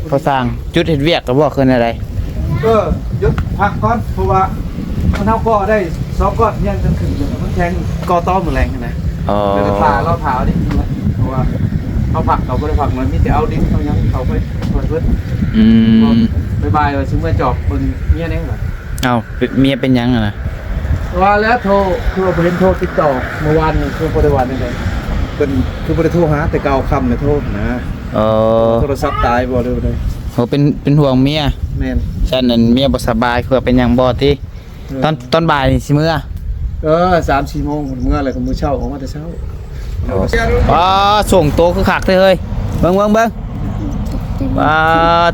ພໍສ້າງ ຢຸດເຮັດວຽກກໍບໍ່ຄືແນວໃດ? ເອີ ຢຸດພັກກ່ອນ ເພາະວ່າມັນ ເຮົາກໍໄດ້ສອງກ້ອນຮຽນກັນຂຶ້ນ ມັນແຂ່ງກໍຕໍ່ມື້ແລງຫັ້ນນະ. ອໍ ກໍເລີຍຖ້າ ລໍຖ້າເອົາດິນ ເພາະວ່າເຮົາພັກ ເຮົາບໍ່ໄດ້ພັກ ມັນມີແຕ່ເອົາດິນເອົາຫຍັງເຂົ້າໄປຊ່ອຍເພິ່ນ. ອືມ ບ່າຍໆວ່າຊິເມືອຈອບເບິ່ງເມຍແດ່. ເອົ້າ ເມຍເປັນຫຍັງຫັ້ນນະ? ວ່າແລ້ວໂທ ຄືວ່າບໍ່ເຫັນໂທຕິດຕໍ່ ເມື່ອວານນີ້ຄືບໍ່ໄດ້ວ່າແນວໃດ ເພິ່ນຄືບໍ່ໄດ້ໂທຫາ ແຕ່ເຊົ້າຄ່ຳແລ້ວໂທນະ. ອໍ ໂທລະສັບຕາຍບໍ່ ຫຼືວ່າໃດ? ໂອ້ ເປັນ ເປັນຫ່ວງເມຍ. ແມ່ນ. ຊັ້ນ ອັນ ເມຍບໍ່ສະບາຍ ຄືວ່າເປັນຫຍັງບໍ່ຕິ? ເອີ ຕອນ ຕອນບ່າຍນີ້ຊິເມືອ? ເອີ ສາມສີ່ໂມງເມືອ ແລ້ວກໍມື້ເຊົ້າອອກມາແຕ່ເຊົ້າ. ອໍ ໂອ້ ສົ່ງໂຕຄືຄັກແທ້ເຮີ້ຍ ເບິ່ງ ເບິ່ງ ເບິ່ງ. ປາ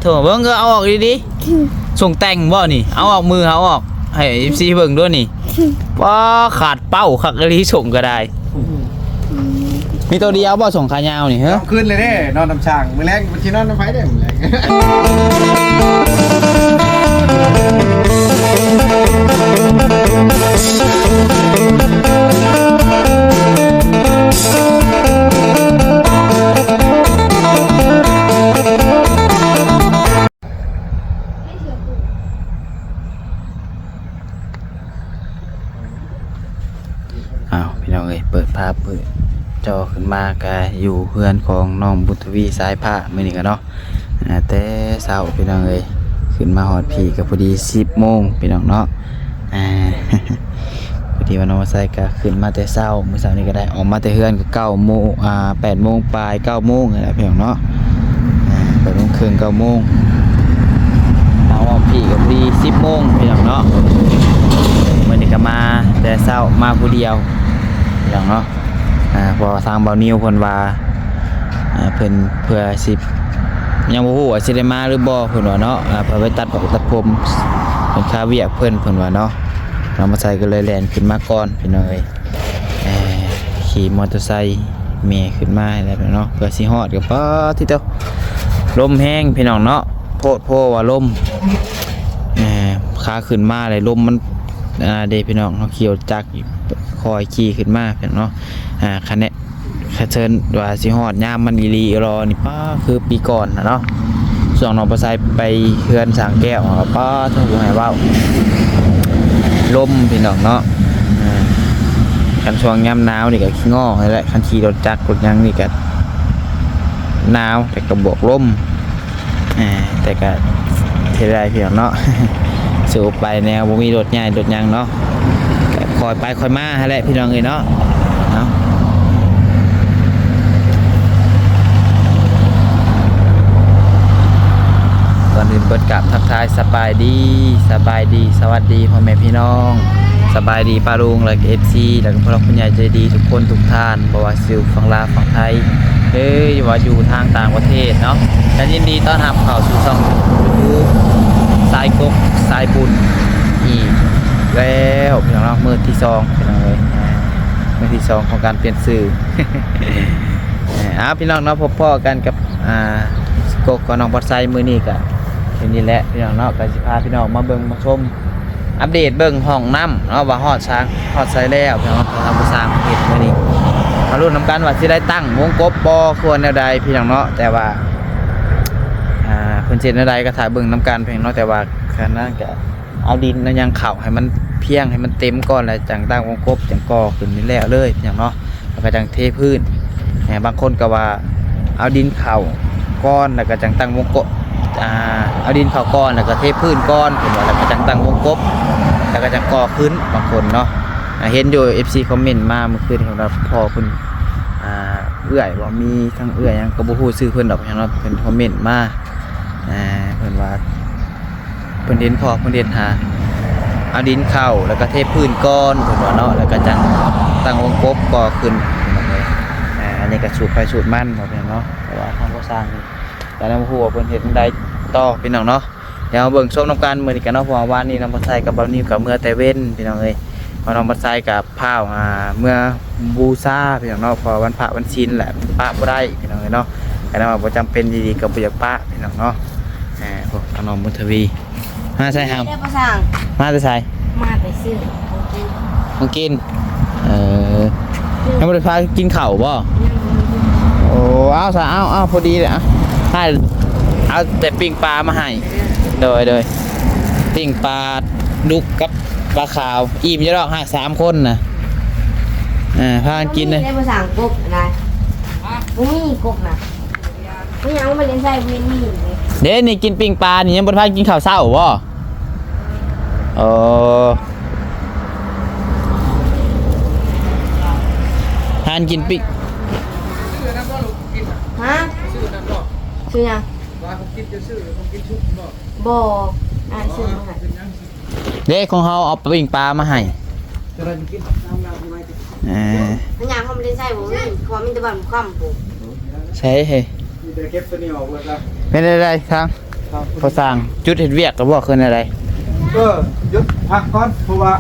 ໂທ້ ເບິ່ງ ເອີ ເອົາອອກດີໆ. ສົ່ງແຕ່ງບໍ່ນີ້? ເອົາອອກມື ເອົາອອກໃຫ້ເອັຟຊີເບິ່ງດ້ວຍນີ້. ປາ ຂາດເປົ້າຄັກອີ່ຫຼີ ສົ່ງກໍໄດ້. ມີໂຕດຽວບໍ່ ສົ່ງຂາຍາວນີ້? ຮະ ຄ່ຳຄືນເລີຍເດ້ ນອນນຳຊ່າງ ມື້ແລງມັນຊິນອນນຳໃຜເດ້ມື້ແລງ? ອ້າວ ພີ່ນ້ອງເອີຍ ເປີດພາບເປີດຈໍຂຶ້ນມາ ກະຢູ່ເຮືອນຂອງນ້ອງບຸນທະວີສາຍຟ້າມື້ນີ້ກະເນາະ. ອ່າ ແຕ່ເຊົ້າພີ່ນ້ອງເອີຍ ຂຶ້ນມາຮອດພີ້ກະພໍດີສິບໂມງພີ່ນ້ອງເນາະ. ອ່າ ພໍດີວ່ານ້ອງໄຊກະຂຶ້ນມາແຕ່ເຊົ້າ ມື້ເຊົ້ານີ້ກະໄດ້ອອກມາແຕ່ເຮືອນກະເກົ້າໂມງ ອ່າ ແປດໂມງປາຍ ເກົ້າໂມງຫັ້ນແຫຼະພີ່ນ້ອງເນາະ. ອ່າ ແປດໂມງເຄິ່ງ ເກົ້າໂມງ ມາຮອດພີ້ກະພໍດີສິບໂມງພີ່ນ້ອງເນາະ. ມື້ນີ້ກະມາແຕ່ເຊົ້າ ມາຜູ້ດຽວພີ່ນ້ອງເນາະ. ອ່າ ເພາະວ່າທາງບ່າວນິວເພິ່ນວ່າ ອ່າ ເພິ່ນເພື່ອຊິ ຍັງບໍ່ຮູ້ວ່າຊິໄດ້ມາຫຼືບໍ່ ເພິ່ນວ່າເນາະ. ອ່າ ເພິ່ນໄປຕັດຜົມຕັດຜົມ ເພິ່ນຄາວຽກເພິ່ນ ເພິ່ນວ່າເນາະ. ນ້ອງມາໄຊກໍເລີຍແລ່ນຂຶ້ນມາກ່ອນພີ່ນ້ອງເອີຍ. ຂີ່ມໍເຕີໄຊແມ່ຂຶ້ນມາແລ້ວເນາະ ເພື່ອຊິຮອດກໍ ປາ ຕິໂຕ ລົມແຮງພີ່ນ້ອງເນາະ. ໂພດໂພວ່າລົມ ຂາຂຶ້ນມາແລ້ວລົມມັນ ອ່າ ເດ້ພີ່ນ້ອງ ເຮົາຂີ່ລົດຈັກ ຄ່ອຍຂີ່ຂຶ້ນມາເນາະ. ອ່າ ຄັນແນະ ຄັນເຊີນວ່າຊິຮອດຍາມມັນອີ່ຫຼີອີ່ຫຼໍນີ້ ປ້າ ຄືປີກ່ອນນະເນາະ. ຊ່ວງນ້ອງປະໄຊໄປເຮືອນສາງແກ້ວ ປ້າ ໂທ້ ບໍ່ໃຫ້ເວົ້າ ລົມພີ່ນ້ອງເນາະ. ອ່າ ຄັນຊ່ວງຍາມໜາວນີ້ກໍຂີ້ງໍຫັ້ນແຫຼະ ຄັນຂີ່ລົດຈັກລົດຫຍັງນີ້ກໍໜາວ ແຕ່ກໍບວກລົມ. ອ່າ ແຕ່ກະເຮັດໄດ້ພີ່ນ້ອງເນາະ ສູ້ໄປແນວບໍ່ມີລົດໃຫຍ່ລົດຫຍັງເນາະ ກະຄ່ອຍໄປຄ່ອຍມາຫັ້ນແຫຼະພີ່ນ້ອງເອີຍເນາະ. ເອົາ ກ່ອນອື່ນເປີດກາບທັກທາຍສະບາຍດີ ສະບາຍດີ ສະຫວັດດີພໍ່ແມ່ພີ່ນ້ອງ ສະບາຍດີປ້າລຸງ ແລະ ເອັຟຊີ ແລະ ກະຜູ້ຫຼັກຜູ້ໃຫຍ່ໃຈດີທຸກຄົນທຸກທ່ານ ບໍ່ວ່າຊິຢູ່ຝັ່ງລາວ ຝັ່ງໄທ ຫຼືວ່າຢູ່ທາງຕ່າງປະເທດເນາະ ກະຍິນດີຕ້ອນຮັບເຂົ້າສູ່ຊ່ອງຢູທູບ ສາຍກົກສາຍບຸນ ອີກແລ້ວພີ່ນ້ອງເນາະ. ມື້ທີສອງພີ່ນ້ອງເອີຍ ມື້ທີສອງຂອງການປ່ຽນຊື່. ເອົາ ພີ່ນ້ອງເນາະ ພົບພໍ້ກັນກັບ ອ່າ ກົກກັບນ້ອງປະໄຊ ມື້ນີ້ກະເປັນນີ້ແຫຼະພີ່ນ້ອງເນາະ ກະຊິພາພີ່ນ້ອງມາເບິ່ງມາຊົມ ອັບເດດເບິ່ງຫ້ອງນ້ຳເນາະ ວ່າຮອດສາງ ຮອດໃສແລ້ວພີ່ນ້ອງ. ທາງຜູ້ຊ່າງເຮັດມື້ນີ້ ມາລຸ້ນນຳກັນວ່າຊິໄດ້ຕັ້ງວົງກົບບໍ່ ຄວນແນວໃດພີ່ນ້ອງເນາະ. ແຕ່ວ່າ ອ່າ ເພິ່ນຊິເຮັດແນວໃດກໍຖ້າເບິ່ງນຳກັນພີ່ນ້ອງເນາະ. ແຕ່ວ່າຄັນນັ້ນກໍເອົາດິນເອົາຫຍັງເຂົ້າໃຫ້ມັນພຽງ ໃຫ້ມັນເຕັມກ່ອນ ແລ້ວຈັ່ງຕັ້ງວົງກົບ ຈັ່ງກໍ່ຂຶ້ນນີ້ແລ້ວເລີຍພີ່ນ້ອງເນາະ. ແລ້ວກໍຈັ່ງເທພື້ນ. ເອີ ບາງຄົນກໍວ່າເອົາດິນເຂົ້າກ່ອນ ແລ້ວກໍຈັ່ງຕັ້ງວົງກົບ ອ່າ ເອົາດິນເຂົ້າກ່ອນ ແລ້ວກໍເທພື້ນກ່ອນ ເພິ່ນວ່າ ແລ້ວກໍຈັ່ງຕັ້ງວົງກົບ ແລ້ວກໍຈັ່ງກໍ່ຂຶ້ນ ບາງຄົນເນາະ. ອ່າ ເຫັນຢູ່ ເອັຟຊີ ຄອມເມັນມາມື້ຄືນ ເພິ່ນວ່າພໍ່ເພິ່ນ ອ່າ ເອື້ອຍບໍ່ ມີທັງເອື້ອຍຫຍັງກໍບໍ່ຮູ້ຊື່ເພິ່ນດອກ ເພິ່ນຄອມເມັນມາ ອ່າ ເພິ່ນວ່າ ເພິ່ນເຫັນພໍ່ເພິ່ນເຮັດຫາ ເອົາດິນເຂົ້າ ແລ້ວກໍເທພື້ນກ່ອນ ເພິ່ນວ່າເນາະ ແລ້ວກໍຈັ່ງຕັ້ງວົງກົບກໍ່ຂຶ້ນ. ອ່າ ອັນນີ້ກໍສູດໃຜສູດມັນເນາະ ເນາະ ເພາະວ່າທາງຜູ້ຊ່າງນີ້ກໍຍັງບໍ່ຮູ້ວ່າເພິ່ນເຮັດຈັ່ງໃດຕໍ່ ພີ່ນ້ອງເນາະ. ດຽວເຮົາເບິ່ງຊົມນຳກັນມື້ນີ້ກັນເນາະ ເພາະວ່າວານນີ້ນ້ອງປະໄຊກັບບ່າວນິວກໍເມືອແຕ່ເວັນ ພີ່ນ້ອງເອີຍ. ເພາະນ້ອງປະໄຊກັບ ພ້າວ ອ່າ ເມືອບູຊາ ພີ່ນ້ອງເນາະ ເພາະວ່າວັນພະວັນສິນແຫຼະ ປະບໍ່ໄດ້ ພີ່ນ້ອງເອີຍເນາະ. ຄັນວ່າບໍ່ຈຳເປັນອີ່ຫຼີກໍບໍ່ຢາກປະ ພີ່ນ້ອງເນາະ. ອ່າ ພວກນ້ອງບຸນທະວີ ມາໃສຫຳ? ມາແຕ່ໃສ? ມາແຕ່ຊື້ຂອງກິນ ຂອງກິນ. ເອີ ຍັງບໍ່ໄດ້ພາກິນເຂົ້າບໍ່? ຍັງບໍ່ໄດ້ກິນ. ໂອ້ ເອົາຊະ ເອົາ ເອົາ ພໍດີເລີຍ ອ່ະ ຖ່າຍ ເອົາແຕ່ປີ້ງປາມາໃຫ້. ໂດຍ ໂດຍ ປີ້ງປາດຸກກັບປາຂາວ ອີ່ມຢູ່ດອກ ຫາກສາມຄົນນະ. ເອີ ພາກັນກິນເລີຍ. ບໍ່ໄດ້ ບໍ່ສ້າງກົບນະ ບໍ່ມີກົບນະ. ມີຫຍັງມາເຫຼັ້ນໃສ່ບໍ່ເຫັນມີເດ້. ເດ້ ນີ້ກິນປີ້ງປານີ້ ຍັງບໍ່ໄດ້ພາກັນກິນເຂົ້າເຊົ້າບໍ່? ເອີ ຫານກິນປີ້ງ. ຮະ? ຊື້ຫຍັງ? ບໍ່ ອ້າຍຊື້ມາໃຫ້. ເດ້ ຂອງເຮົາເອົາປີ້ງປາມາໃຫ້. ເອີ ມັນຫຍັງ ເຮົາບໍ່ໄດ້ໃຊ້ ບໍ່ມີ ເພາະວ່າມີແຕ່ບ້ານຄຳພຸ້ນ. ໃສ່ເຮີ້ຍ ມີແຕ່ເກັບໂຕນີ້ອອກແລ້ວກະ. ເປັນໃດໆ ທາງ ພໍ່ຊ່າງ ຢຸດເຮັດວຽກແລ້ວບໍ່ ຄືແນວໃດ? ເອີ ຢຸດພັກກ່ອນ ເພາະວ່າ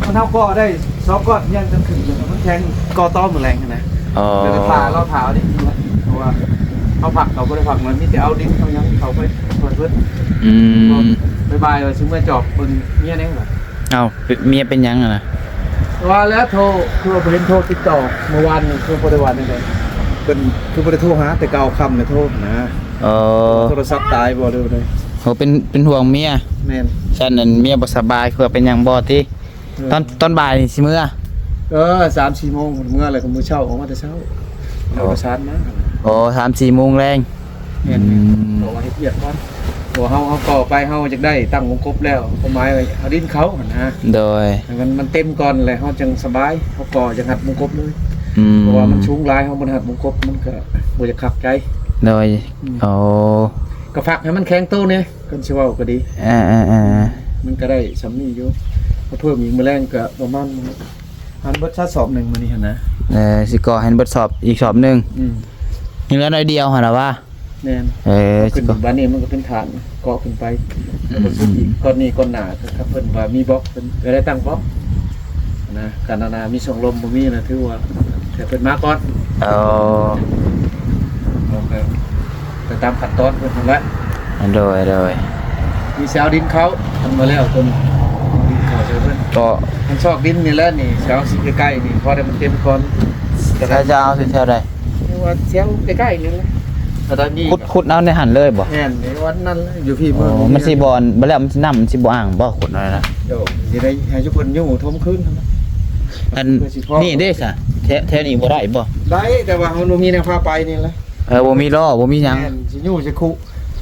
ມັນ ເຮົາກໍ່ໄດ້ສອງກ້ອນ ຍັງຈະຂຶ້ນ ມັນແຂງ ກໍ່ຕໍ່ມື້ແລງຫັ້ນນະ. ອໍ ແລ້ວກໍຖ້າ ລໍຖ້າເອົາດິນ ເພາະວ່າເຮົາພັກ ເຮົາບໍ່ໄດ້ພັກ ມັນມີແຕ່ເອົາດິນ ເອົາຫຍັງເຂົ້າໄປຊ່ອຍເພິ່ນ. ອືມ ບ່າຍໆ ວ່າຊິເມືອຈອບເບິ່ງເມຍແດ່. ເອົ້າ ເມຍເປັນຫຍັງຫັ້ນນະ? ວ່າແລ້ວໂທ ຄືວ່າບໍ່ເຫັນໂທຕິດຕໍ່ ເມື່ອວານນີ້ຄືບໍ່ໄດ້ວ່າແນວໃດ? ເພິ່ນຄືບໍ່ໄດ້ໂທຫາ ແຕ່ເກົ່າຄ່ຳແລ້ວໂທນະ. ອໍ ໂທລະສັບຕາຍບໍ່ ຫຼືວ່າໃດ? ໂອ້ ເປັນ ເປັນຫ່ວງເມຍ. ແມ່ນ. ຊັ້ນນັ້ນເມຍບໍ່ສະບາຍ ຄືວ່າເປັນຫຍັງບໍ່ຕິ? ເອີ ຕອນ ຕອນບ່າຍນີ້ຊິເມືອ? ເອີ ສາມສີ່ໂມງເມືອ ແລ້ວກໍມື້ເຊົ້າອອກມາແຕ່ເຊົ້າ ເອົາເອກະສານມາ. ອໍ ສາມສີ່ໂມງແລງ. ແມ່ນ ອືມ ເພາະວ່າເຮັດວຽກກ່ອນ ເພາະເຮົາ ເຮົາກໍ່ໄປ ເຮົາຢາກໄດ້ຕັ້ງວົງກົບແລ້ວ ຄວາມໝາຍວ່າເອົາດິນເຂົ້າຫັ້ນນະ. ໂດຍ ໃຫ້ມັນ ມັນເຕັມກ່ອນ ແລ້ວເຮົາຈັ່ງສະບາຍ ເຮົາກໍ່ຈັ່ງຮັດວົງກົບເລີຍ. ອືມ ເພາະວ່າມັນສູງຫຼາຍ ເຮົາບໍ່ໄດ້ຮັດວົງກົບ ມັນກໍບໍ່ຢາກຄັກໃຈ. ໂດຍ ອືມ ໂອ້ ກໍພັກໃຫ້ມັນແຂງໂຕແດ່ ຄັນຊິເວົ້າກໍດີ. ເອີໆໆ ມັນກໍໄດ້ສ່ຳນີ້ຢູ່ ມາເພີ່ມອີກມື້ແລງກໍປະມານ ຫັ້ນເບິດຊະສອບໜຶ່ງມື້ນີ້ຫັ້ນນະ. ເອີ ຊິກໍ່ໃຫ້ເບິດສອບອີກສອບໜຶ່ງ. ອືມ ຍັງເຫຼືອໜ້ອຍດຽວຫັ້ນນະວ່າ. ແມ່ນ. ເອີ ຂຶ້ນບາດນີ້ມັນກໍເປັນຖານ ເກາະຂຶ້ນໄປ ແລ້ວກໍສຸດອີກ ອືມ ກ້ອນນີ້ກ້ອນໜ້າ ຖ້າເພິ່ນວ່າມີບລັອກ ເພິ່ນກໍໄດ້ຕັ້ງບລັອກນະ. ການນານາມີຊ່ອງລົມບໍ່ມີນະ ຖືວ່າແຕ່ເພິ່ນມາກ່ອນ. ເອີ ເຮົາກໍໄປຕາມຂັ້ນຕອນເພິ່ນຫັ້ນແຫຼະ. ໂດຍ ໂດຍ ມີແຊວດິນເຂົ້າ ຄັນວ່າແລ້ວເພິ່ນດິນເຂົ້າໃສ່ເພິ່ນ ກໍ ມັນຊອກດິນນີ້ແຫຼະນີ້ ແຊວຊິໃກ້ໆນີ້ ພໍໄດ້ມັນເຕັມກ່ອນ. ແຊວຈະເອົາແຖວໃດ? ວ່າແຖວໃກ້ໆນີ້ແຫຼະ ແຕ່ຕອນນີ້ ຂຸດ ຂຸດເອົາໃນຫັ້ນເລີຍບໍ່? ແມ່ນ ໃນວັນນັ້ນແຫຼະ ຢູ່ພີ້ເມືອງ. ອໍ ມັນຊິບໍ່ ບັດແລ້ວມັນຊິ ນ້ຳມັນຊິບໍ່ອ່າງບໍ່ ຂຸດເອົານັ້ນນະ? ໂດຍ ຊິໄດ້ໃຫ້ຊຸມເພິ່ນຢູ່ທົ່ວຄືນຫັ້ນນະ. ອັນນີ້ເດ້ຊະ ແຖວ ແຖວນີ້ບໍ່ໄດ້ບໍ່? ໄດ້ ແຕ່ວ່າເຮົາບໍ່ມີແນວພາໄປນີ້ແຫຼະ. ເອີ ບໍ່ມີລໍ້ ບໍ່ມີຫຍັງ. ແມ່ນ ຊິຍູ້ຊິຄຸ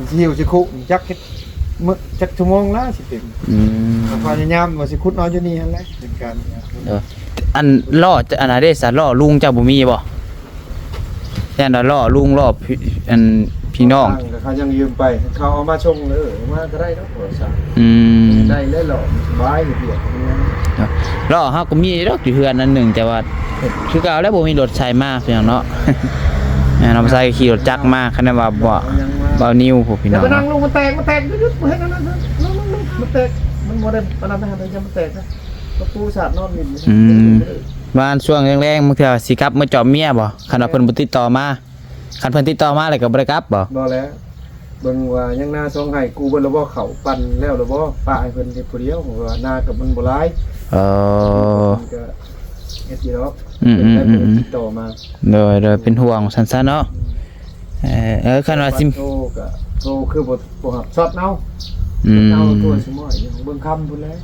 ຊິຫິ້ວຊິຄຸ ຈັກ ມື້ ຈັກຊົ່ວໂມງລະຊິເຕັມ. ອືມ ພະຍາຍາມວ່າຊິຂຸດເອົາຢູ່ນີ້ຫັ້ນແຫຼະ ເປັນການ. ເອີ ອັນລໍ້ ອັນນັ້ນເດ້ຊະ ລໍ້ລຸງເຈົ້າບໍ່ມີບໍ່? ຢ້ານວ່າລໍ້ລຸງລໍ້ ພີ່ ອັນ ພີ່ນ້ອງ ເຂົາຍັງຢືມໄປ ເຂົາເອົາມາສົ່ງເດີ ເອົາມາກໍໄດ້ດອກ. ອືມ ໄດ້ແລ້ວ ລໍ້ສະບາຍ ເຮັດວຽກ. ລໍ້ເຮົາກໍມີດອກຢູ່ເຮືອນອັນໜຶ່ງ ແຕ່ວ່າຄືເກົ່າແລ້ວ ບໍ່ມີລົດໃຊ້ມາ ພີ່ນ້ອງເນາະ. ແມ່ນ ເຮົາໃຊ້ຂີ່ລົດຈັກມາ ຄັນວ່າບໍ່ ບໍ່ນິວ ພວກພີ່ນ້ອງເນາະ. ມັນແຕກ ມັນແຕກ ມັນແຕກ ມັນບໍ່ໄດ້ປານນັ້ນ ມັນແຕກນະ ປະຕູສາດນອນ. ອືມ ວ່າຊ່ວງແລງໆ ບາງເທື່ອຊິກັບມາຈອບເມຍບໍ່ ຄັນວ່າເພິ່ນບໍ່ຕິດຕໍ່ມາ? ຄັນເພິ່ນຕິດຕໍ່ມາແລ້ວກໍບໍ່ໄດ້ກັບບໍ່? ບໍ່ແລ້ວ ເບິ່ງວ່າຍັງນາສອງໄຮ່ ກູ້ເບິດແລ້ວບໍ່ ເຂົ້າປັ່ນແລ້ວແລ້ວບໍ່ ປະໃຫ້ເພິ່ນເຮັດຜູ້ດຽວ ເພາະວ່ານາກໍມັນບໍ່ຫຼາຍ. ເອີ ເພິ່ນກໍເຮັດຢູ່ດອກ. ອືມໆໆໆ ເພິ່ນຕິດຕໍ່ມາ. ໂດຍ ໂດຍ ເປັນຫ່ວງຊັ້ນໆເນາະ. ເອີ ເອີ ຄັນວ່າຊິໂທກໍໂທ ຄືບໍ່ ບໍ່ຮັບ ຊັອດເອົາ. ອືມ ເອົາໂທສະໝໍ້ຢູ່ເບິ່ງຄຳພຸ້ນແຫຼະ.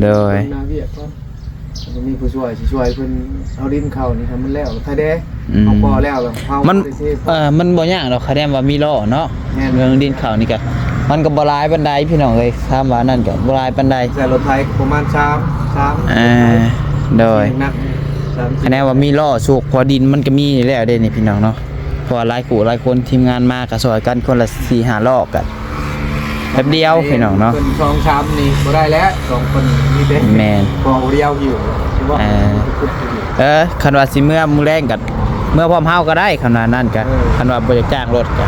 ໂດຍ ເບິ່ງໜ້າວຽກກ່ອນ ມັນມີຜູ້ຊ່ວຍຊິຊ່ວຍເພິ່ນເອົາດິນເຂົ້ານີ້ໃຫ້ມັນແລ້ວ ໄທແດ. ອືມ ເຮົາພໍແລ້ວ ແລ້ວເຮົາມັນ ເອີ ມັນບໍ່ຍາກດອກ ຄະແນນວ່າມີລໍ້ເນາະ. ແມ່ນ ເລື່ອງດິນເຂົ້ານີ້ກະ ມັນກໍບໍ່ຫຼາຍປານໃດພີ່ນ້ອງເອີຍ ຖາມວ່ານັ້ນກໍບໍ່ຫຼາຍປານໃດ. ໃຊ້ລົດໄຖປະມານສາມ ສາມ ເອີ ໂດຍ ໜັກ ຄະແນນວ່າມີລໍ້ສຸກ ເພາະດິນມັນກໍມີແລ້ວເດ້ນີ້ພີ່ນ້ອງເນາະ. ເພາະວ່າຫຼາຍຄູ່ຫຼາຍຄົນ ທີມງານມາກໍຊ່ອຍກັນຄົນລະສີ່ຫ້າລໍ້ ກໍແປັບດຽວພີ່ນ້ອງເນາະ. ເພິ່ນສອງສາມນີ້ບໍ່ໄດ້ແລ້ວ ສອງຄົນນີ້ມີແຕ່ ແມ່ນ ພໍດຽວຢູ່. ເອີ ເອີ ຄັນວ່າຊິເມືອມື້ແລງກໍເມືອພ້ອມເຮົາກໍໄດ້ ຄັນວ່ານັ້ນກໍ ເອີ ຄັນວ່າບໍ່ຢາກຈ້າງລົດກໍ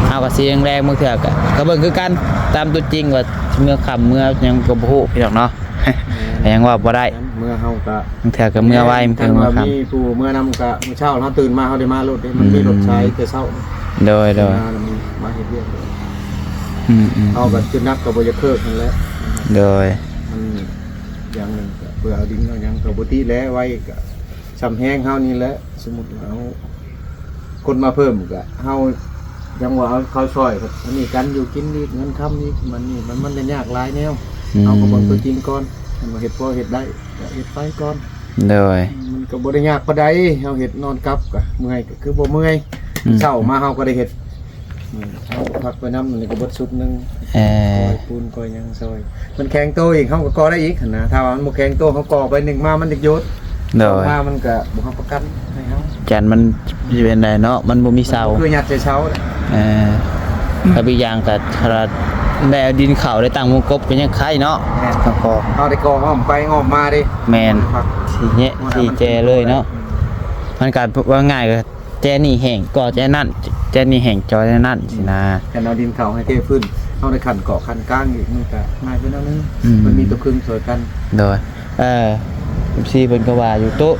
ເຮົາກໍຊິແລງໆ ບາງເທື່ອກໍ ກໍເບິ່ງຄືກັນ ຕາມຕົວຈິງວ່າຊິເມືອຄ່ຳເມືອຫຍັງກໍບໍ່ຮູ້ພີ່ນ້ອງເນາະ. ແມ່ນ ກໍຍັງເວົ້າບໍ່ໄດ້ ເມືອເຮົາກໍ ບາງເທື່ອກໍເມືອໄວ ບາງເທື່ອເມືອຄ່ຳ. ມີຜູ້ເມືອນຳກໍມື້ເຊົ້າເຮົາຕື່ນມາເຮົາໄດ້ມາໂລດເດ້ ມັນມີລົດສາຍແຕ່ເຊົ້າ. ໂດຍ ໂດຍ ມາເຮັດວຽກ. ອືມໆ ເຮົາກໍຈຸດໜັກກໍບໍ່ຢາກເຄີກຫັ້ນແຫຼະ. ໂດຍ ມັນຢ່າງໜຶ່ງກໍເພື່ອເອົາດິນເອົາຫຍັງກໍບໍ່ຕິແຫຼະ ໄວກໍຊ່ຳແຮງເຮົານີ້ແຫຼະ. ສົມມຸດວ່າເຮົາ ຄົນມາເພີ່ມກະເຮົາ ຍັງວ່າເອົາເຂົ້າຊ່ອຍ ອັນນີ້ການຢູ່ກິນອີກ ເງິນຄຳອີກ ມັນນີ້ ມັນ ມັນກໍຍາກຫຼາຍແນວ. ອືມ ເຮົາກໍເບິ່ງຕົວຈິງກ່ອນ ຄັນວ່າເຮັດພໍເຮັດໄດ້ກໍເຮັດໄປກ່ອນ. ໂດຍ ມັນກໍບໍ່ໄດ້ຍາກປານໃດ ເຮົາເຮັດນອນກັບກໍເມື່ອຍ ກໍຄືບໍ່ເມື່ອຍ. ອືມ ເຊົ້າມາເຮົາກໍໄດ້ເຮັດ ອືມ ເຮົາພັກໄປນຳ ອັນນີ້ກໍເບິດຊຸດໜຶ່ງ. ເອີ ກ້ອຍປູນກ້ອຍຫຍັງຊ່ອຍ ມັນແຂງໂຕອີກ ເຮົາກໍກໍ່ໄດ້ອີກຫັ້ນນະ. ຖ້າວ່າມັນບໍ່ແຂງໂຕ ເຮົາກໍ່ໄປໜຶ່ງມາມັນຈະໂຍດ. ໂດຍ ສອງມາມັນກໍບໍ່ຮັບປະກັນໃຫ້ເຮົາ ຈັນມັນຊິເປັນໃດເນາະ ມັນບໍ່ມີເສົາ ຄືຍັດໃສ່ເສົາ. ເອີ ແລ້ວອີກຢ່າງກໍຂະໜາດໄດ້ເອົາດິນເຂົ້າ ໄດ້ຕັ້ງວົງກົບກໍຍັງໄຄເນາະ. ແມ່ນ ເຮົາກໍ່ ເຮົາໄດ້ກໍ່ອ້ອມໄປອ້ອມມາເດ້. ແມ່ນ ຊິແຍະຊິແຈເລີຍເນາະ. ມັນກໍເວົ້າງ່າຍກໍ ແຈນີ້ແຫ້ງ ກໍແຈນັ້ນ ແຈນີ້ແຫ້ງ ກໍແຈນັ້ນ ອືມ ຊີ້ນະ. ຄັນເອົາດິນເຂົ້າໃຫ້ເທພື້ນ ເຮົາໄດ້ຂັ້ນເກາະຂັ້ນກາງອີກ ມັນກໍງ່າຍໄປໜ້ອຍໜຶ່ງ. ອືມ ມັນມີຕົວຄຶງຊ່ວຍກັນ. ໂດຍ ເອີ ເອັຟຊີເພິ່ນກໍວ່າຢູ່ ໂຕະ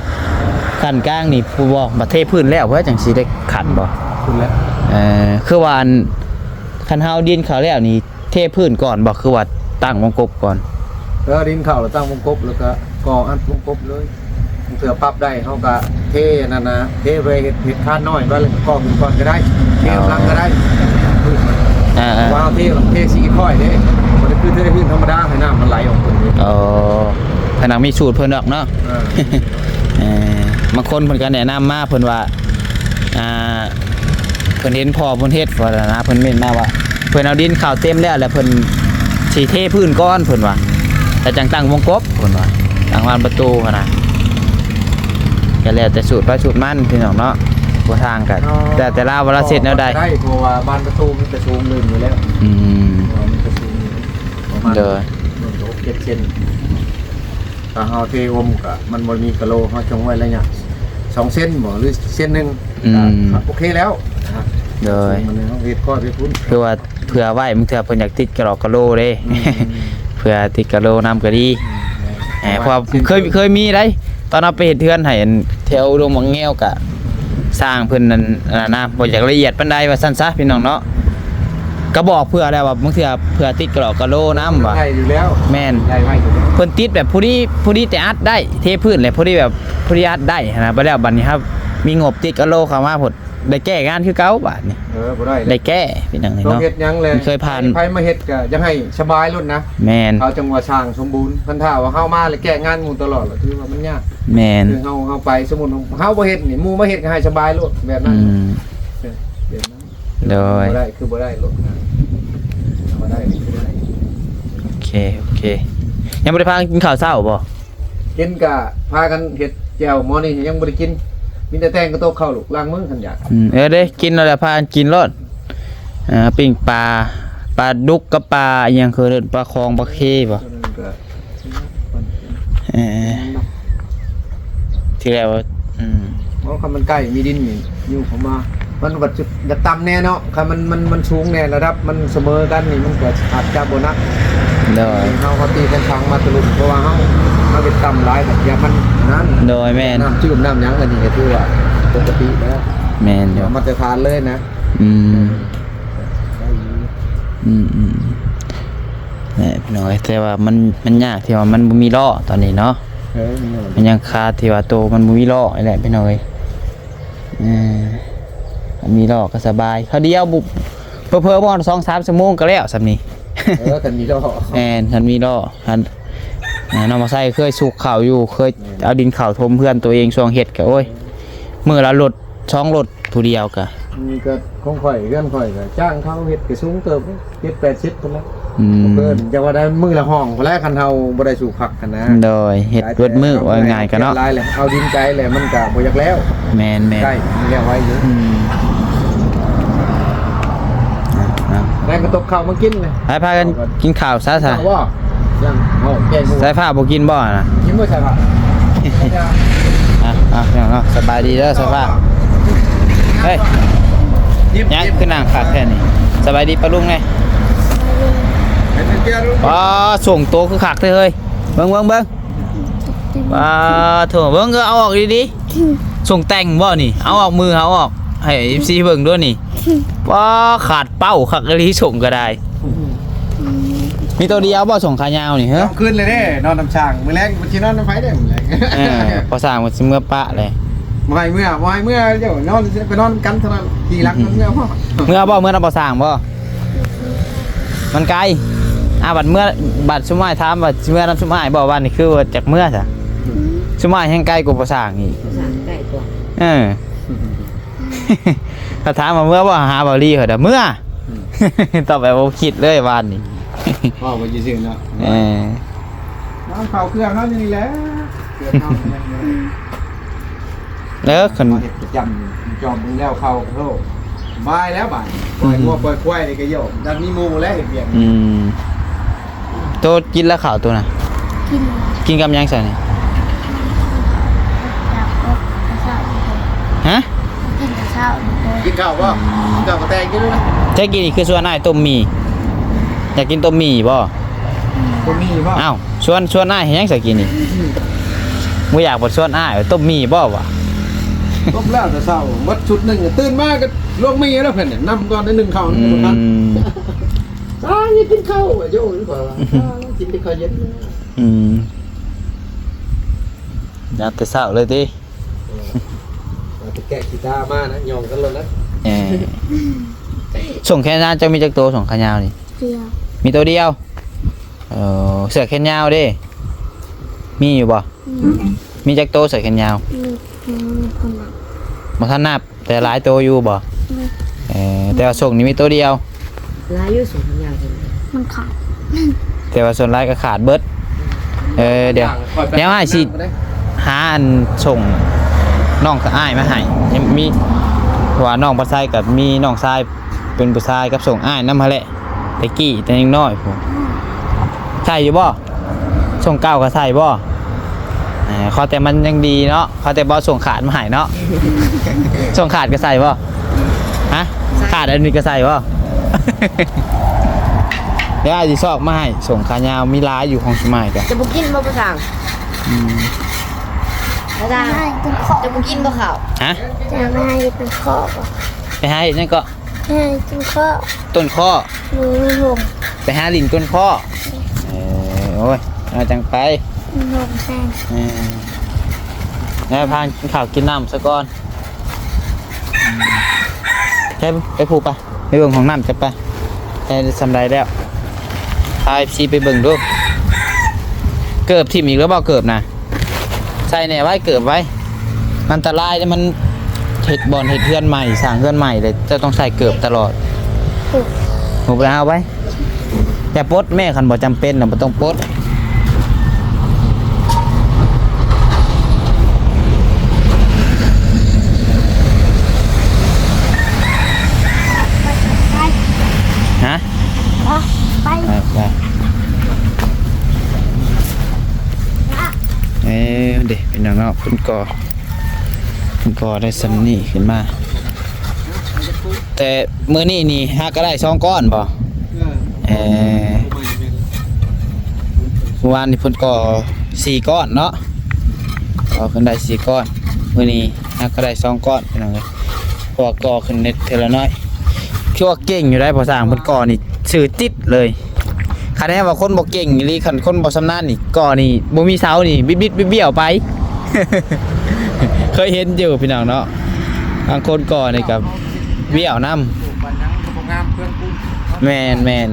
ຂັ້ນກາງນີ້ ຜູ້ບໍ່ ມາເທພື້ນແລ້ວເພື່ອຈັ່ງຊິໄດ້ຂັ້ນບໍ່? ຂຶ້ນແລ້ວ. ເອີ ຄືວ່າອັນ ຄັນເຮົາດິນເຂົ້າແລ້ວນີ້ ເທພື້ນກ່ອນບໍ່ ຄືວ່າຕັ້ງວົງກົບກ່ອນ? ເອີ ດິນເຂົ້າແລ້ວຕັ້ງວົງກົບ ແລ້ວກໍກໍ່ອັດວົງກົບເລີຍ. ເພື່ອປັບໄດ້ ເຮົາກໍເທອັນນັ້ນນະ ເທໄປເຮັດ ເຮັດຄານນ້ອຍໄປ ແລ້ວກໍກໍ່ຂຶ້ນກ່ອນກໍໄດ້ ເທກຳລັງກໍໄດ້. ອໍ ອ່າໆ ວ່າເທ ເທສີ່ຂ້ອຍເດ້ ບໍ່ໄດ້ຄືເທພື້ນທຳມະດາ ໃຫ້ນ້ຳມັນໄຫຼອອກເພິ່ນເດ້. ອໍ ເພິ່ນນະມີສູດເພິ່ນດອກເນາະ. ເອີ ເອີ ບາງຄົນເພິ່ນກໍແນະນຳມາ ເພິ່ນວ່າ ອ່າ ເພິ່ນເຫັນພໍ່ເພິ່ນເຮັດ ວ່າຊັ້ນນະ ເພິ່ນເມັ້ນມາວ່າ ເພິ່ນເອົາດິນເຂົ້າເຕັມແລ້ວ ແລ້ວເພິ່ນຊິເທພື້ນກ່ອນ ເພິ່ນວ່າ ແລ້ວຈັ່ງຕັ້ງວົງກົບ ເພິ່ນວ່າ ຕັ້ງບານປະຕູຫັ້ນນະ. ກໍແລ້ວແຕ່ສູດໃຜສູດມັນ ພີ່ນ້ອງເນາະ. ບໍ່ທາງກໍ ອໍ ແຕ່ ແຕ່ລາວວ່າລາວຊິເຮັດແນວໃດ ໄດ້ ເພາະວ່າບານປະຕູມັນກໍສູງເລີ່ມຢູ່ແລ້ວ. ອືມ ເພາະວ່າມັນກໍສູງຢູ່ປະມານ ໂດຍ ຫົກເຈັດເຊັນ. ຖ້າເຮົາເທອົມກໍມັນບໍ່ມີກະໂຫຼ ເຮົາຈົ່ງໄວ້ໄລຍະສອງເຊັນບໍ ຫຼືເຊັນໜຶ່ງ ອືມ ກໍໂອເຄແລ້ວນະ. ໂດຍ ມັນເຮົາເຮັດກໍໄປພຸ້ນ ຄືວ່າເຜື່ອໄວ້ ບາງເທື່ອເພິ່ນຢາກຕິດກະຫຼອກກະໂຫຼເດ້. ອືມ ເຜື່ອຕິດກະໂຫຼນຳກໍດີ. ອືມ ເອີ ເພາະວ່າເຄີຍ ເຄີຍມີໄດ໋ ຕອນເຮົາໄປເຮັດເຮືອນໃຫ້ ອັນ ແຖວດົງບັກແງວ ກະຊ່າງເພິ່ນນັ້ນ ອັນນັ້ນນະ ບໍ່ຢາກລະອຽດປານໃດ ວ່າຊັ້ນຊະ ພີ່ນ້ອງເນາະ. ກໍບອກເຜື່ອແລ້ວວ່າ ບາງເທື່ອເຜື່ອຕິດກະຫຼອກກະໂຫຼນຳວ່າ ໄດ້ຢູ່ແລ້ວ. ແມ່ນ ໄດ້ໄວ້ຢູ່ແລ້ວ ເພິ່ນຕິດແບບພໍດີ ພໍດີແຕ່ອັດໄດ້ ເທພື້ນແຫຼະ ພໍດີແບບ ພໍດີອັດໄດ້ຫັ້ນນະ. ບາດແລ້ວ ບາດນີ້ເຮົາມີງົບຕິດກະໂຫຼເຂົ້າມາພຸ້ນ ໄດ້ແກ້ງານຄືເກົ່າບາດນີ້. ເອີ ບໍ່ໄດ້ ໄດ້ແກ້ ເປັນຫຍັງນີ້ເນາະ ເຮັດຫຍັງແຫຼະ ມັນເຄີຍຜ່ານ ໃຜມາເຮັດກໍຢາກໃຫ້ສະບາຍໂລດນະ. ແມ່ນ ເຮົາຈັ່ງວ່າຊ່າງສົມບູນ ຄັນຖ້າວ່າເຮົາມາແລ້ວແກ້ງານໝູ່ຕະຫຼອດ ກໍຖືວ່າມັນຍາກ. ແມ່ນ ຄືເຮົາ ເຮົາໄປ ສົມມຸດເຮົາບໍ່ເຮັດນີ້ ໝູ່ມາເຮັດກໍໃຫ້ສະບາຍໂລດ ແບບນັ້ນ. ອືມ ເອີ ແບບນັ້ນ ໂດຍ ບໍ່ໄດ້ຄືບໍ່ໄດ້ໂລດນະ ບໍ່ໄດ້ຄືບໍ່ໄດ້. ໂອເຄ ໂອເຄ ຍັງບໍ່ໄດ້ພາກັນກິນເຂົ້າເຊົ້າບໍ່? ກິນກະພາກັນເຮັດແຈ່ວ ໝໍນີ້ຍັງບໍ່ໄດ້ກິນ ມີແຕ່ແຕ່ງກະໂຕກເຂົ້າລູກ ລ້າງມືຄັນຢາກ. ອືມ ເອີເດ້ ກິນແລ້ວລະພາກັນກິນໂລດ. ເອີ ປີ້ງປາ ປາດຸກກັບປາອີ່ຫຍັງ ເຂົາເອີ້ນປາຂອງ ປາເຄບໍ? ເອີ ທີ່ແລ້ວ ອືມ ເພາະຄັນມັນໃກ້ມີດິນນີ້ ຢູ່ເຂົ້າມາ ມັນກໍຈະ ຈະຕ່ຳແດ່ເນາະ ຄັນມັນ ມັນ ມັນສູງແດ່ ລະດັບມັນສະເໝີກັນນີ້ ມັນກໍອາດຈະບໍ່ໜັກ. ໂດຍ ເຮົາ ເຮົາຕີຄັນຄັງມາຕະລຸມ ເພາະວ່າເຮົາ ເຮົາເຮັດຕ່ຳຫຼາຍ ແບບຢ່າມັນນັ້ນ. ໂດຍ ແມ່ນ ນ້ຳຈືມນ້ຳຫຍັງ ອັນນີ້ກໍຖືວ່າປົກກະຕິແລ້ວ. ແມ່ນຢູ່ ມາດຕະຖານເລີຍນະ. ອືມ ໄດ້ຢູ່ ອືມໆ ແຫຼະ ພີ່ນ້ອງເອີຍ ແຕ່ວ່າມັນ ມັນຍາກທີ່ວ່າມັນບໍ່ມີລໍ້ຕອນນີ້ເນາະ. ເອີ ມັນຍາກ ມັນຍັງຄາທີ່ວ່າໂຕມັນບໍ່ມີລໍ້ນີ້ແຫຼະ ພີ່ນ້ອງເອີຍ. ເອີ ຄັນມີລໍ້ກໍສະບາຍ ຄາວດຽວບຸ ເຜີໆບໍ່ຮອດສອງສາມຊົ່ວໂມງກໍແລ້ວສ່ຳນີ້. ເອີ ຄັນມີລໍ້ ແມ່ນ ຄັນມີລໍ້ ຄັນ ອ່າ ນ້ອງມາໄຊເຄີຍສຸກເຂົ້າຢູ່ ເຄີຍ ແມ່ນ ເອົາດິນເຂົ້າຖົມເຮືອນຕົວເອງຊ່ວງເຮັດກໍ ໂອ້ຍ ມື້ລະລົດສອງລົດ ຜູ້ດຽວກະ ນີ້ກໍຂອງຂ້ອຍ ເຮືອນຂ້ອຍກໍຈ້າງເຂົາເຮັດກໍສູງເຕີບ ເຈັດແປດສິບພຸ້ນລະ. ອືມ ເພິ່ນຈະວ່າໄດ້ມື້ລະຫ້ອງພຸ້ນແຫຼະ ຄັນເຮົາບໍ່ໄດ້ສູ້ຄັກຫັ້ນນະ. ໂດຍ ເຮັດເບິດມື້ ເອົາງ່າຍໆ ກໍເນາະ ເອົາຫຼາຍແຫຼະ ເອົາດິນໄກແຫຼະ ມັນກໍບໍ່ຢາກແລ້ວ. ແມ່ນໆ ໃກ້ ມັນແລ້ວໄວຢູ່. ອືມ ແມ່ນກໍຕົກເຂົ້າມາກິນເລີຍ ໄປພາກັນກິນເຂົ້າຊະ ຊະ. ເຂົ້າບໍ່? ຍັງ ເອົາແກງໝູ ສາຍຟ້າບໍ່ກິນບໍ່ນະ? ກິນບໍ່ສາຍຟ້າ? ອ່ະ ອ່ະ ພີ່ນ້ອງເນາະ ສະບາຍດີເດີສາຍຟ້າ. ເຮີ້ຍ ຍັງຄືນັ່ງຄັກແທ້ນີ້. ສະບາຍດີປ້າລຸງແດ່. ປ້າ ສົ່ງໂຕຄືຄັກແທ້ເຮີ້ຍ. ເບິ່ງ ເບິ່ງ ເບິ່ງ ປ້າໂທ້ ເບິ່ງ ເອີ ເອົາອອກດີໆ. ສົ່ງແຕ່ງບໍ່ນີ້? ເອົາອອກ ມືເອົາອອກ ໃຫ້ເອັຟຊີເບິ່ງດ້ວຍນີ້. ປ້າ ຂາດເປົ້າຄັກອີ່ຫຼີ ສົ່ງກໍໄດ້. ມີໂຕດຽວບໍ່ ສົ່ງຂາຍາວນີ້? ເຮີ້ຍ ຄ່ຳຄືນເລີຍເດ້ ນອນນຳຊ່າງ ມື້ແລງມັນຊິນອນນຳໃຜເດ້ມື້ແລງ. ເອີ ພໍ່ຊ່າງມັນຊິເມືອປະເລີຍ. ບໍ່ໃຫ້ເມືອ ບໍ່ໃຫ້ເມືອ ເຈົ້ານອນ ໄປນອນນຳກັນເທົ່ານັ້ນ ຂີ່ຫຼັງເມືອພໍ້. ເມືອບໍ່? ເມືອນຳບໍ່ສ້າງບໍ່? ມັນໄກ. ອາ ບັດເມືອ ບັດຊຸມອ້າຍຖາມວ່າຊິເມືອນຳຊຸມອ້າຍບໍ່ ວ່ານີ້ຄືວ່າຈັກເມືອຊະ. ອືມ ຊຸມອ້າຍແຮ່ງໄກກວ່າບໍ່ສ້າງອີກ. ບໍ່ສ້າງໄກກວ່າ. ເອີ ຖ້າຖາມວ່າເມືອບໍ່ຫາເບົາລີ ຂ້ອຍດາເມືອ. ອືມ ຕອບແບບບໍ່ຄິດເລີຍວານນີ້. ເວົ້າໄປຊື່ໆເນາະ. ເອີ ນ້ຳເຂົ້າເຄື່ອງເຮົາຢູ່ນີ້ແຫຼະ ເຄື່ອງເຮົາຍັງບໍ່ໄດ້. ເອີ ຄັນມາເຮັດປະຈຳ ຈອມເບິ່ງແລ້ວເຂົ້າໂທ ສະບາຍແລ້ວບາດນີ້ ປ່ອຍງົວປ່ອຍຄວາຍນີ້ກໍໂຍກ ຍັງມີໝູ່ແລ້ວເຮັດວຽກ. ອືມ ໂຕກິນແລ້ວເຂົ້າໂຕນະ? ກິນ ກິນກັບຫຍັງຊະນີ້? ຮະ? ກິນແຕ່ເຊົ້ານີ້. ກິນເຂົ້າບໍ່? ກິນເຂົ້າກໍແຕ່ງກິນແລ້ວນະ. ເຈົ້າກິນນີ້ຄືຊວນອ້າຍຕົ້ມໝີ່ ຢາກກິນຕົ້ມໝີ່ບໍ່? ອືມ ຕົ້ມໝີ່ບໍ່? ອ້າວ ຊວນ ຊວນອ້າຍເຮັດຫຍັງຊະກິນນີ້? ອືມ ບໍ່ຢາກບໍ່ຊວນອ້າຍ ຕົ້ມໝີ່ບໍ່ວະ? ຕົ້ມແລ້ວແຕ່ເຊົ້າ ໝົດຊຸດໜຶ່ງ ຕື່ນມາກໍລວກໝີ່ແລ້ວເພິ່ນນະ ນຳກ່ອນໜຶ່ງເຂົ້າ. ອືມ ບໍ່ທັນ ສາຍກິນເຂົ້າ ໂຍນວ່າ ສາຍກິນແຕ່ເຂົ້າເຢັນ. ອືມ ຍາມແຕ່ເຊົ້າເລີຍຕິ? ເອີ ວ່າແຕ່ແກະຂີ້ຕາມານະ ຍ່ອງກັນໂລດນະ. ເອີ ສົ້ງແຂນຍາວເຈົ້າມີຈັກໂຕ? ສົ້ງຂາຍາວນີ້ ດຽວ ມີໂຕດຽວ. ເອີ ເສື້ອແຂນຍາວເດ້ ມີຢູ່ບໍ່? ອືມ ມີຈັກໂຕເສື້ອແຂນຍາວ? ມີ ບໍ່ທັນນັບ ບໍ່ທັນນັບ ແຕ່ຫຼາຍໂຕຢູ່ບໍ່? ອືມ ເອີ ແຕ່ວ່າສົ້ງນີ້ມີໂຕດຽວ. ຫຼາຍຢູ່ ສົ້ງຂາຍາວ ມັນຂາດ ແຕ່ວ່າສ່ວນຫຼາຍກໍຂາດເບິດ. ເອີ ດຽວ ດຽວອ້າຍຊິຫາອັນສົ່ງນ້ອງອ້າຍມາໃຫ້ ຍັງມີ ເພາະວ່ານ້ອງພັດໄຊກໍມີນ້ອງຊາຍເປັນຜູ້ຊາຍ ກັບສົ່ງອ້າຍນຳຫັ້ນແຫຼະ ແຕ່ກີ້ແຕ່ຍັງນ້ອຍພຸ້ນ. ອືມ ໃຊ້ຢູ່ບໍ່? ສົ່ງເກົ່າກໍໃຊ້ບໍ່? ເອີ ຂໍແຕ່ມັນຍັງດີເນາະ ຂໍແຕ່ບໍ່ສົ່ງຂາດມາໃຫ້ເນາະ. ສົ່ງຂາດກໍໃສ່ບໍ່? ຮະ? ຂາດອັນນີ້ກໍໃສ່ບໍ່? ດຽວອ້າຍຊິຊອກມາໃຫ້ ສົ່ງຂາຍາວມີຫຼາຍຢູ່ຂອງສະໄໝກະ. ຈະບໍ່ກິນບໍ່ປະສາງ? ອືມ ປະສາງ ຈະບໍ່ກິນບໍ່ເຂົ້າ? ຮະ? ຈະມາໃຫ້ກິນເຂົ້າບໍ່? ໄປຫາເຮັດຫຍັງເກາະ? ໃຫ້ກິນເຄາະ ຕົ້ນເຄາະ ຢູ່ໂຮງ ໄປຫາຫຼິ້ນຕົ້ນເຄາະ. ເອີ ໂອ້ຍ ເອົາຈັ່ງໄປ ໂຮງແຊງ. ເອີ ແລ້ວພາກິນເຂົ້າກິນນ້ຳຊະກ່ອນ. ໃຫ້ໄປ ໄປພູໄປ ໄປເບິ່ງຫ້ອງນ້ຳຈັກໄປ ໄດ້ສ່ຳໃດແລ້ວ. ພາເອັຟຊີໄປເບິ່ງດູ ເກີບຖິ້ມອີກແລ້ວບໍ່ ເກີບນະ? ໃສ່ແນ່ໄວ້ ເກີບໄວ້ ມັນອັນຕະລາຍເດ້ ມັນເຮັດບ່ອນເຮັດເຮືອນໃໝ່ ສ້າງເຮືອນໃໝ່ເດ້ ເຈົ້າຕ້ອງໃສ່ເກີບຕະຫຼອດ. ໂອ້ ບໍ່ໄດ້ເອົາໄວ້ ຢ່າປົດແມ່ ຄັນບໍ່ຈຳເປັນນະ ບໍ່ຕ້ອງປົດ. ຮະ? ໄປ ໄປ ໄປ ໄປ. ເອີ ເດ້ ພີ່ນ້ອງເນາະ ເພິ່ນກໍ ເພິ່ນກໍໄດ້ສ່ຳນີ້ຂຶ້ນມາ ແຕ່ມື້ນີ້ນີ້ຫາກໍໄດ້ສອງກ້ອນບໍ່? ເອີ ເອີ ມື້ວານນີ້ເພິ່ນກໍສີ່ກ້ອນເນາະ ກໍຂຶ້ນໄດ້ສີ່ກ້ອນ ມື້ນີ້ຫາກໍໄດ້ສອງກ້ອນ ພີ່ນ້ອງເອີຍ. ເພາະວ່າກໍ່ຂຶ້ນເນັດເທື່ອລະໜ້ອຍ ຄືວ່າເກັ່ງຢູ່ໄດ໋ ພໍ່ຊ່າງເພິ່ນກໍ່ນີ້ຊື່ຕິດເລີຍ. ຄັນແມ່ນວ່າຄົນບໍ່ເກັ່ງອີ່ຫຼີ ຄັນຄົນບໍ່ຊຳນານນີ້ ກໍ່ນີ້ບໍ່ມີເສົານີ້ບິດໆບ້ຽວໆໄປ. ເຄີຍເຫັນຢູ່ພີ່ນ້ອງເນາະ ບາງຄົນກໍ່ນີ້ກໍບ້ຽວນຳ. ແມ່ນ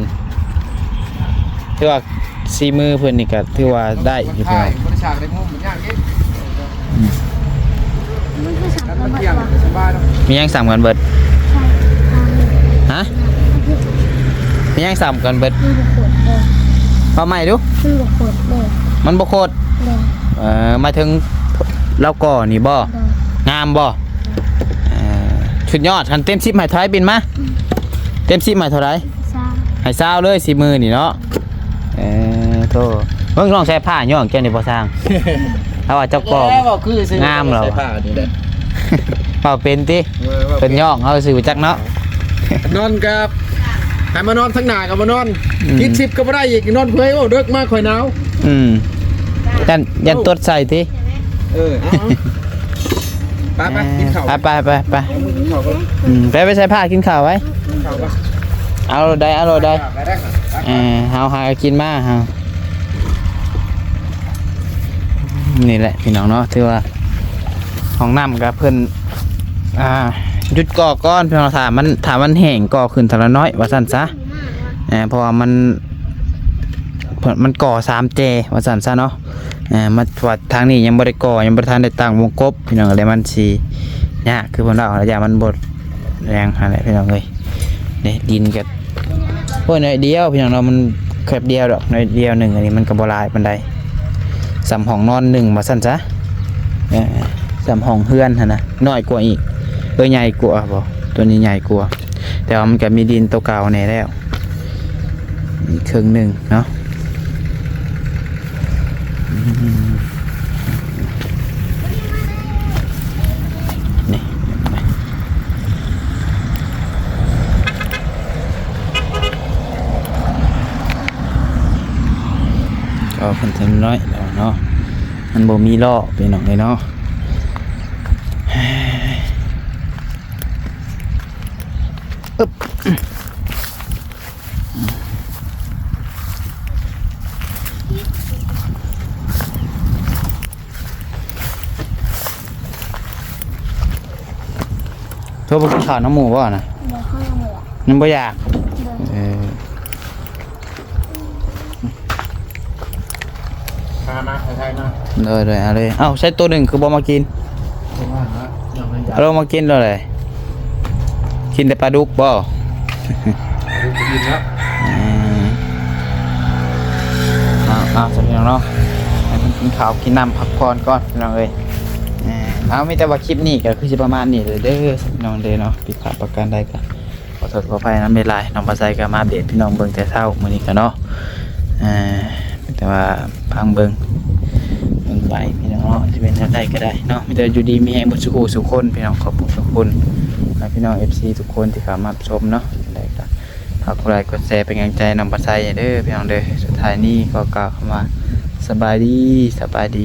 ໆ ຄືວ່າ ສີມືເພິ່ນນີ້ກໍຖືວ່າໄດ້ຢູ່ພີ່ນ້ອງ. ມັນຄືສຳຄັນເບິດວ່າ ມີຫຍັງສຳຄັນເບິດ? ຮະ? ມີຫຍັງສຳຄັນເບິດ? ມັນບໍ່ຂົດເລີຍ ເວົ້າໃໝ່ດູ. ມັນບໍ່ຂົດເລີຍ ມັນບໍ່ຂົດ. ໂດຍ ເອີ ໝາຍເຖິງລາວກໍ່ນີ້ບໍ່? ໂດຍ ງາມບໍ່? ເອີ ສຸດຍອດ. ຄັນເຕັມສິບໃຫ້ເທົ່າໃດ? ປິ່ນມາ ອືມ ເຕັມສິບໃຫ້ເທົ່າໃດ? ຊາວ ໃຫ້ຊາວເລີຍ ສີມືນີ້ເນາະ. ເອີ ໂທ້ ເບິ່ງນ້ອງສາຍຟ້າຍ້ອງເຈົ້ານີ້ບໍ່ຊ່າງ ເຮົາວ່າເຈົ້າກໍງາມແລ້ວ ເວົ້າເປັນຕິ? ເອີ ເວົ້າເປັນ ເພິ່ນຍ້ອງເຮົາຊື່ຈັກເນາະ. ນອນກັບ ໃຫ້ມານອນທາງໜ້າກໍມານອນ ອືມ ຕິດສິບກໍບໍ່ໄດ້ອີກ ນອນເຜີຍ. ໂອ້ ເດິກມາຂ້ອຍໜາວ. ອືມ ຢ້ານ ຢ້ານຕົດໃສ່ຕິ? ເອີ ເອົາ ເອົາ ໄປ ໄປ ກິນເຂົ້າ ໄປ ໄປ ໄປ ໄປ ກິນເຂົ້າກ່ອນ. ອືມ ໄປ ໄປໃສ່ຜ້າກິນເຂົ້າໄວ້ ກິນເຂົ້າກ່ອນ. ເອົາໂລດໄດ໋ ເອົາໂລດໄດ໋. ໄປ ໄປ ໄປ ເອີ ເຮົາຫາກິນມາເຮົາ. ນີ້ແຫຼະພີ່ນ້ອງເນາະ ຖືວ່າ ຫ້ອງນ້ຳກໍເພິ່ນ ອ່າ ຢຸດກໍ່ກ່ອນ ພີ່ນ້ອງ ຖ້າມັນ ຖ້າມັນແຫ້ງກໍຂຶ້ນເທື່ອລະໜ້ອຍວ່າຊັ້ນຊະ. ເອີ ເພາະວ່າມັນ ເພິ່ນ ມັນກໍ່ສາມແຈວ່າຊັ້ນຊະເນາະ. ເອີ ມາ ເພາະວ່າທາງນີ້ຍັງບໍ່ໄດ້ກໍ່ ຍັງບໍ່ທັນໄດ້ຕັ້ງວົງກົບ ພີ່ນ້ອງ ແລ້ວມັນຊິຍາກ ຄືເພິ່ນເວົ້າ ລະຍະມັນບໍ່ແຮງຫັ້ນແຫຼະ ພີ່ນ້ອງເອີຍ. ນີ້ດິນກໍ ໂອ້ຍ ໜ້ອຍດຽວ ພີ່ນ້ອງເນາະ ມັນແຄບດຽວດອກ ໜ້ອຍດຽວໜຶ່ງ ອັນນີ້ມັນກໍບໍ່ຫຼາຍປານໃດ ສ່ຳຫ້ອງນອນໜຶ່ງວ່າຊັ້ນຊະ. ເອີ ສ່ຳຫ້ອງເຮືອນຫັ້ນນະ ນ້ອຍກວ່າອີກ ເອີ ໃຫຍ່ກວ່າບໍ ຕົວນີ້ໃຫຍ່ກວ່າ ແຕ່ວ່າມັນກໍມີດິນຕົວເກົ່າແດ່ແລ້ວ ອີກເຄິ່ງໜຶ່ງເນາະ. ອືມ ນີ້ ກໍເພິ່ນເຖິງນ້ອຍແລ້ວເນາະ ມັນບໍ່ມີລໍ້ ພີ່ນ້ອງເອີຍເນາະ. ອຶບ ໂທບໍ່ກິນຂ້າວນຳໝູ່ບໍ່ນະ? ບໍ່ ເຮົາຍັງບໍ່ຢາກ ຍັງບໍ່ຢາກ. ໂດຍ ເອີ ມາ ມາ ໃສ່ໆ ມາ. ໂດຍໆ ເອົາເລີຍ ເອົ້າ ໃສ່ໂຕໜຶ່ງຄືບໍ່ມາກິນ? ບໍ່ມາລະ ຍັງບໍ່ຢາກ ເອົາລົງມາກິນໂລດເລີຍ. ກິນແຕ່ປາດຸກບໍ່? ປາດຸກກໍອີ່ມແລ້ວ. ເອີ ເອົາ ເອົາ ຊັ້ນພີ່ນ້ອງເນາະ ໃຫ້ເພິ່ນກິນເຂົ້າກິນນ້ຳພັກຜ່ອນກ່ອນ ພີ່ນ້ອງເອີຍ. ເອີ ເອົາ ມີແຕ່ວ່າຄລິບນີ້ກໍຄືຊິປະມານນີ້ເດີ ເດີ ພີ່ນ້ອງເດີເນາະ. ຜິດພາດປະການໃດກໍ ຂໍໂທດຂໍອະໄພນຳຫຼາຍໆ ນ້ອງປາໄຊກໍມາອັບເດດພີ່ນ້ອງເບິ່ງແຕ່ເຊົ້າມື້ນີ້ກໍເນາະ. ເອີ ແຕ່ວ່າຟັງເບິ່ງ ເບິ່ງໄປພີ່ນ້ອງເນາະ ຊິເປັນແນວໃດກໍໄດ້ເນາະ. ມີແຕ່ຢູ່ດີມີແຮງເບິດສູ່ຄູ່ສູ່ຄົນ ພີ່ນ້ອງ ຂອບຄຸນຂອບຄຸນ ແລະ ພີ່ນ້ອງ ເອັຟຊີ ທຸກຄົນທີ່ເຂົ້າມາຮັບຊົມເນາະ. ຈັ່ງໃດກໍຝາກກົດໄລກົດແຊເປັນກຳລັງໃຈນ້ອງປາໄຊເດີ ພີ່ນ້ອງເດີ. ສຸດທ້າຍນີ້ກໍກ່າວຄຳວ່າ ສະບາຍດີ ສະບາຍດີ.